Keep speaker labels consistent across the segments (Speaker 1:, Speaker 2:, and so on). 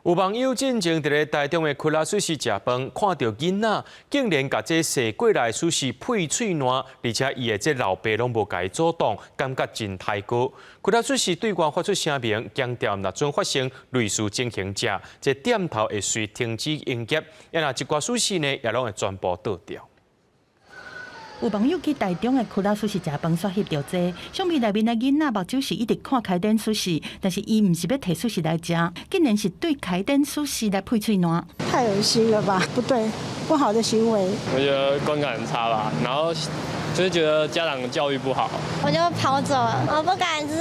Speaker 1: 有網友進前佇咧台中的克拉壽司食飯，看著囡仔竟然共這踅過來壽司噴喙瀾，而且伊的這老爸攏無共伊阻擋，感覺真刣哥。克拉壽司對外發出聲明，強調若準發生類似情形者，這店頭會隨停止營業，也若一寡壽司呢，也攏會全部倒掉。
Speaker 2: 有網友去台中的克拉壽司食飯，煞翕著這相片內面的囡仔目睭是一直看開展壽司，但是伊毋是欲提壽司來食，竟然是對開展壽司來噴喙瀾。
Speaker 3: 太噁心了吧？不對，不好的行為。
Speaker 4: 我覺得觀感很差吧，然後就是覺得家長教育不好。
Speaker 5: 我就跑走了，我不敢吃。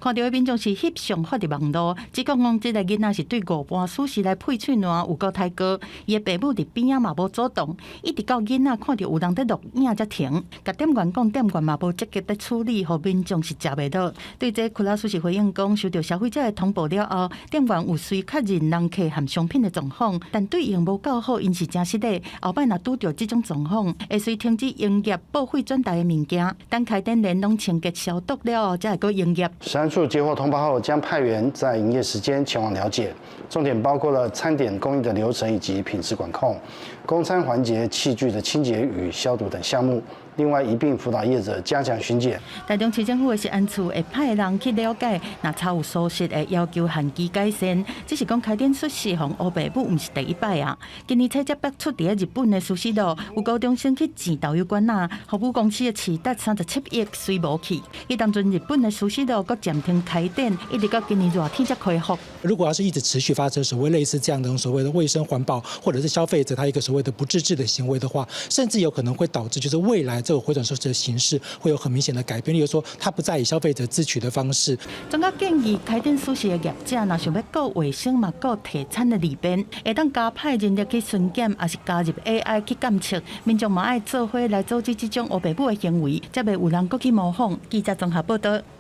Speaker 2: 看著的民眾是翕相發佇網路，只講講這个囡仔是對五盤壽司來噴喙瀾，有夠刣哥。伊的爸母佇邊仔嘛無阻擋，一直到囡仔看著有人佇錄影才停。共店員講，店員嘛無積極佇處理，予民眾是食袂落。對這克拉壽司回應講，收著消費者的通報了後，店員有隨確認人客和商品的狀況，但對應無夠好，𪜶是誠失禮。後擺若拄著這種狀況，會隨停止營業、報廢轉台的物件，等開店前攏清潔消毒了後，才會閣營業。
Speaker 6: 食安處接獲通報後，將派員在營業時間前往了解，重點包括了餐點供應的流程以及品質管控、供餐環節器具的清潔與消毒等項目。另外一併輔導業者加強巡檢。
Speaker 2: 台中市政府的食安處會派人去了解，若查有屬實會要求限期改善。只是講開展壽司予烏白舞，毋是第一擺啊。今年初才爆出佇咧日本的壽司路，有高中生去糋豆油罐仔，予母公司的市值37億隨無去。彼當陣日本的壽司路閣暫停開店，一直到今年熱天才恢復。
Speaker 7: 如果要是一直持續發生所謂類似這樣的所謂的衛生環保，或者是消費者他一個所謂的不自制的行為的話，甚至有可能會導致就是未來這個迴轉壽司的形式會有很明顯的改變，例如說，它不再以消費者自取的方式。
Speaker 2: 專家建議，開展壽司的業者若想欲顧衛生嘛顧提餐的利便，會當加派人力去巡檢，抑是加入 AI 去監測，民眾嘛愛做伙來阻止這種烏白舞的行為，才袂有人閣去模仿。記者綜合報道。